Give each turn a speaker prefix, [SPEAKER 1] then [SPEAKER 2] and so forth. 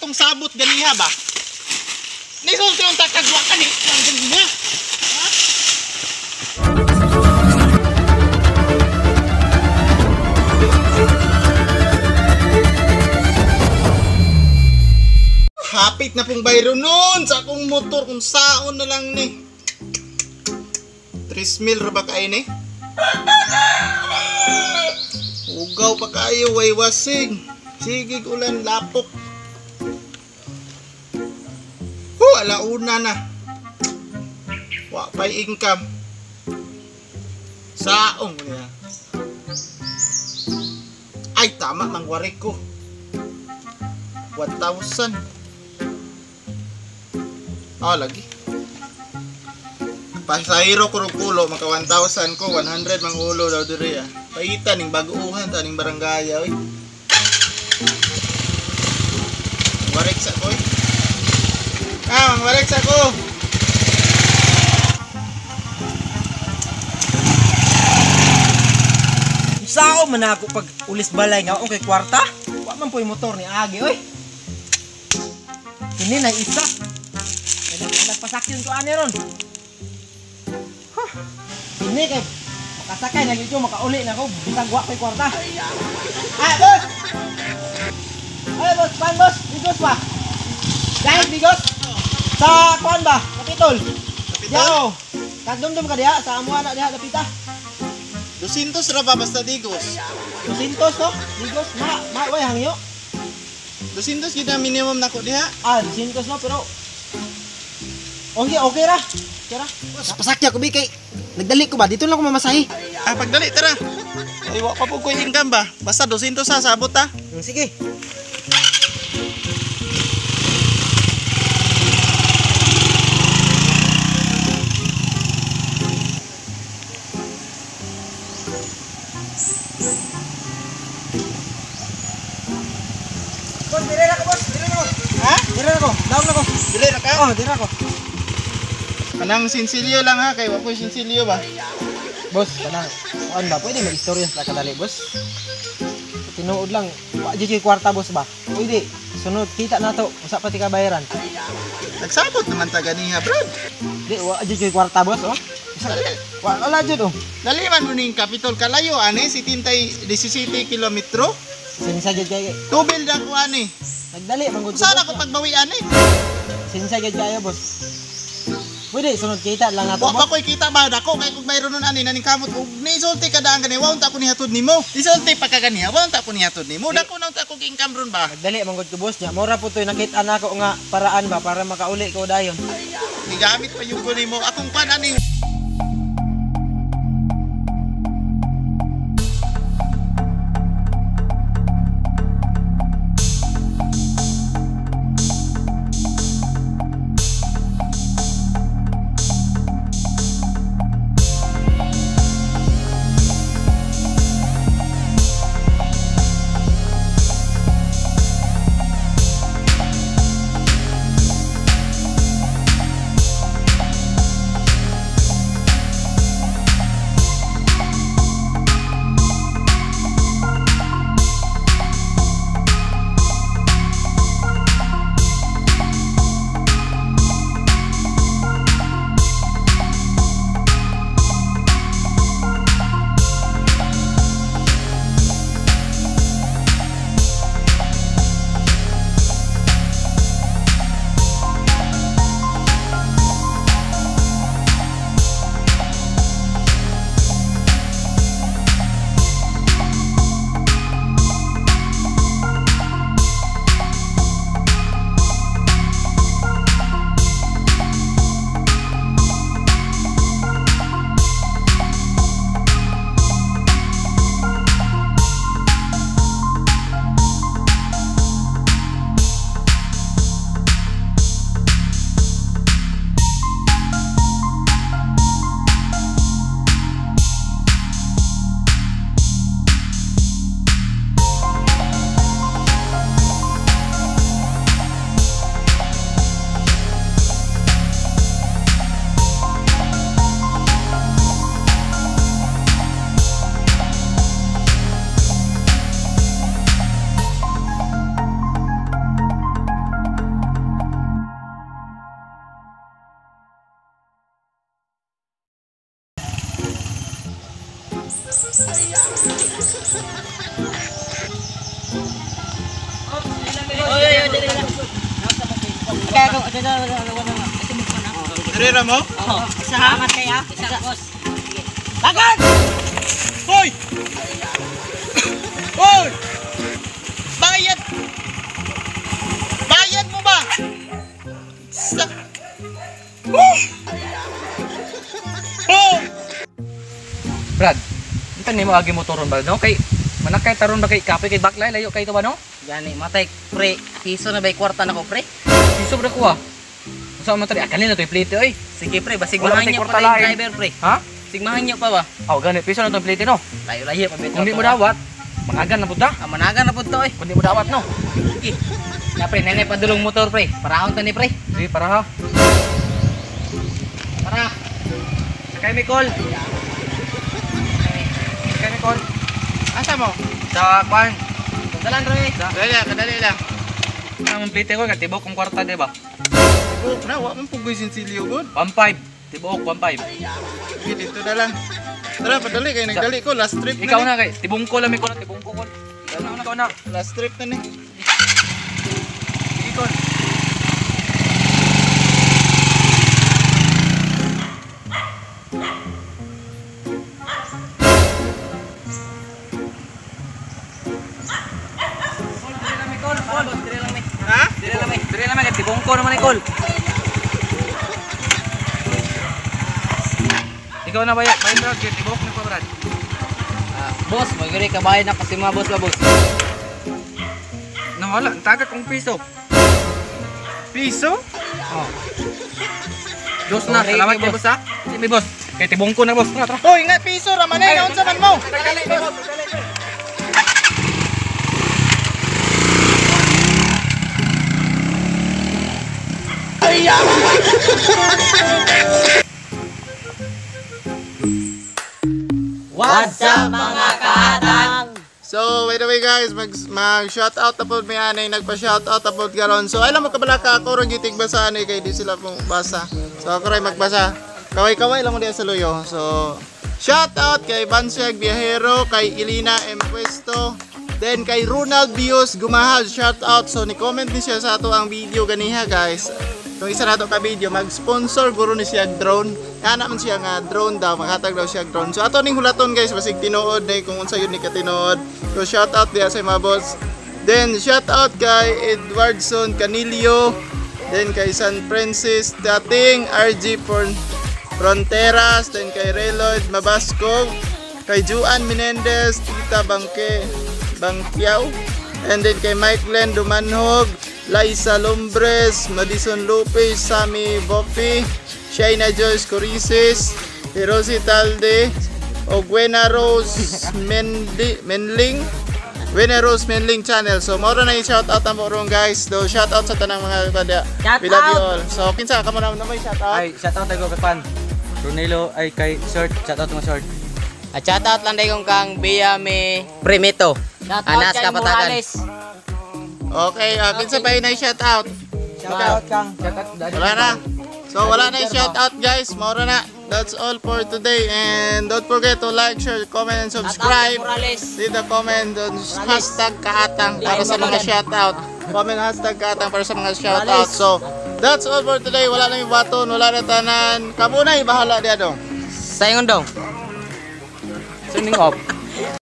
[SPEAKER 1] atong sabot ganiha ba? Nisulti ang takagwa ka ni ang ganiha. Ha? Hapit na pong bayro nun sa akong motor kung saon na lang ni. 3 mil ra ba kayo ni? Ugaw pa kayo, way wasing. Sige ulan, lapok. Hu, alauna na. Wa pa'y income. Saong niya. Ay, tama, mangwarik ko. 1,000. Ah, lagi. Pasahero ko rog kulo, maka 1,000 ko, 100 mang ulo daw diri ah. Paita ning baguhan ta ning barangay oy. Warik sa ko. Ah, mangwarik sa ko.
[SPEAKER 2] Sao man ako pag ulis balay nga okay kwarta? Wa man po'y motor ni Agi oy. Kini na isa. Nagpasakyon ko ani ron. Huh. Kini kay makasakay na gyud ko, makauli na ko bisag wa ko'y kwarta. Ah, boss. Ay, boss, pan boss, bigos ba? Dahil bigos. Sa kuan ba? Kapitol.
[SPEAKER 1] Kapitol?
[SPEAKER 2] Yao. Kagdumdum ka diha sa amuha na diha dapita.
[SPEAKER 1] 200 ra ba basta digos?
[SPEAKER 2] 200 no? Digos ma ma way hangyo.
[SPEAKER 1] 200 gyud ang minimum nako diha.
[SPEAKER 2] Ah, 200 no pero okay, okay ra. Okay ra. Pasakya ko bi kay nagdali ko ba dito lang ko mamasahe.
[SPEAKER 1] Ah, pagdali tara. Ay, wa pa po ko'y income ba? Basta 200 sa sabot ta.
[SPEAKER 2] Sige. Boss, dire na ko, boss. Dire na ko.
[SPEAKER 1] Ha?
[SPEAKER 2] Dire na ko. Daog na ko.
[SPEAKER 1] Dili ra ka?
[SPEAKER 2] Oh, dire na ko.
[SPEAKER 1] Kanang sinsilyo lang ha, kay wa ko'y sinsilyo ba?
[SPEAKER 2] Boss, kanang kuan ba? Pwede mag-istorya sa kadali, boss. Tinuod lang, wa jud kay kwarta, boss ba? Pwede. Sunod kita na to, usa pa ti ka bayaran.
[SPEAKER 1] Nagsabot naman ta ganiha, brad.
[SPEAKER 2] Di wa jud kay kwarta, boss, oh. Isa, wa wala jud oh.
[SPEAKER 1] Dali man mo ning Kapitol kalayo ani si Tintay 17 kilometro.
[SPEAKER 2] Sinsa jud kay
[SPEAKER 1] Tubil na ko ani.
[SPEAKER 2] nagdali man gud ko,
[SPEAKER 1] Saan
[SPEAKER 2] boss.
[SPEAKER 1] ako pagbawi ani?
[SPEAKER 2] Sinsa jud kayo, boss. Pwede sunod kita lang nato,
[SPEAKER 1] Wa pa
[SPEAKER 2] boss.
[SPEAKER 1] ko'y kita ba dako kay kung mayroon nun ani naning kamot og nisulti ka daan gani wa unta ko nihatod nimo. Nisulti pa ka ganiha wa unta ko nihatod nimo. Dako na unta ko income ron ba.
[SPEAKER 2] Nagdali man gud ko, boss nya. Mora po toy nakita nako nga paraan ba para makauli ko dayon.
[SPEAKER 1] Gigamit pa yung ko nimo akong kwan ani.
[SPEAKER 2] ako.
[SPEAKER 1] Dire ra mo?
[SPEAKER 2] Oh, salamat kay ha. Isa, boss. Dagan!
[SPEAKER 1] Hoy! Hoy! Bayad! Bayad mo ba? Sa... Oh! Oh!
[SPEAKER 3] Brad, unta nimo agi motoron ba no? Kay manakay taron ba kay kapoy kay baklay layo kay to ba no?
[SPEAKER 2] Gani, matay, pre. Piso na ba'y kwarta na ko, pre?
[SPEAKER 3] Piso ba ko ah? Unsa man tali? Ah, kanina to plate oy.
[SPEAKER 2] Sige, pre. Basig
[SPEAKER 3] Wala
[SPEAKER 2] mahanyo
[SPEAKER 3] tay
[SPEAKER 2] pa
[SPEAKER 3] kwarta
[SPEAKER 2] tayong
[SPEAKER 3] lain.
[SPEAKER 2] driver, pre.
[SPEAKER 3] Ha?
[SPEAKER 2] Sigmahan nyo pa ba?
[SPEAKER 3] Aw gani piso na to plate no.
[SPEAKER 2] Layo-layo pa bitaw.
[SPEAKER 3] Kung di mo dawat, managan na pud ta.
[SPEAKER 2] Ah, managan na pud to, eh.
[SPEAKER 3] Kung di mo dawat no.
[SPEAKER 2] Sige. Na, pre, nanay padulong motor, pre. Parahon ta ni, pre.
[SPEAKER 3] Sige, para ha.
[SPEAKER 2] Para.
[SPEAKER 3] Sakay mi call. Sakay mi call.
[SPEAKER 1] Asa mo?
[SPEAKER 3] Sa kwan.
[SPEAKER 2] Dalan, pre.
[SPEAKER 1] Dali lang, kadali lang.
[SPEAKER 3] Ang plate ko kay tibok kong kwarta di ba?
[SPEAKER 1] Tibok na, wa man pugoy sinsilyo gud.
[SPEAKER 3] 15. Tibok 15.
[SPEAKER 1] Sige, dito na lang. Tara, padali kay nagdali ko. Last trip na
[SPEAKER 3] Ikaw
[SPEAKER 1] ni.
[SPEAKER 3] na kay tibungko lang mi ko na tibungko ko. Ikaw na, ikaw na.
[SPEAKER 1] Last trip na ni.
[SPEAKER 3] Sige call.
[SPEAKER 1] Ha?
[SPEAKER 3] Dire lang mi kay tibungko naman ni call. Ikaw na ba ya? Bay Brad, kay tibok na pa Brad.
[SPEAKER 2] Ah, boss, maguri ka bayad na kasi mga boss ba, boss.
[SPEAKER 3] Nawala, ang taga kong piso.
[SPEAKER 1] Piso?
[SPEAKER 3] Oh. Dos na,
[SPEAKER 2] Okay,
[SPEAKER 3] salamat
[SPEAKER 2] kay
[SPEAKER 3] kay boss ha. Sige boss. Kay tibungko na boss. Tara, tara.
[SPEAKER 1] Hoy, nga piso ra man eh. Unsa man mo?
[SPEAKER 2] What's up, mga kaatang?
[SPEAKER 1] So, by the way guys, mag shoutout na po may anay nagpa-shoutout na po karon. So, alam mo kabala ka ako rong gitig basa anay kay di sila pong basa. So, ako rin magbasa. Kaway-kaway lang mo diya sa luyo. So, shoutout kay Bansyag Biyahero, kay Ilina M. Puesto, then kay Ronald Bios Gumahal, shoutout. So, ni-comment ni siya sa ato ang video ganiha guys. Kung isa na to ka video, mag-sponsor guro ni siya drone. Ana man siya nga drone daw, maghatag daw siya drone. So ato ning hulaton guys, basig tinuod na kung unsa yun ni katinuod. So shout out diha sa mga boss. Then shout out kay Edwardson Canilio, then kay San Francis Dating, RG Fronteras, then kay Reloyd Mabasco, kay Juan Menendez, Tita Bangke Bangkiao, and then kay Mike Glenn Dumanhog, Liza Lombres, Madison Lopez, Sammy Bofi, Shaina Joyce Corices, Hiroshi Talde, Ogwena Rose Menling, Gwena Rose Menling Channel. So, mao na yung shout out ang porong guys. So, shout out sa tanang mga kada.
[SPEAKER 2] Shout
[SPEAKER 1] We love you
[SPEAKER 2] out!
[SPEAKER 1] all. So, kinsa kamo na may shout out?
[SPEAKER 3] Ay, shout out tayo kay Pan. Ronelo ay kay Short, shout out mo Short.
[SPEAKER 2] At shout out lang dayong kang Bea Me Primito. Anas Kapatagan.
[SPEAKER 1] Okay, kinsa pa yun ay shout out?
[SPEAKER 3] Shout out kang. Shout out daddy.
[SPEAKER 1] Wala na. So, wala na yung shout out guys. Maura na. That's all for today. And don't forget to like, share, comment, and subscribe. Leave the comment on hashtag kaatang para sa mga shoutout. Comment hashtag kaatang para sa mga shoutout. So, that's all for today. Wala na yung button, wala na tanan. Kamu na, bahala diya dong.
[SPEAKER 2] Sayon dong.
[SPEAKER 3] Turning off.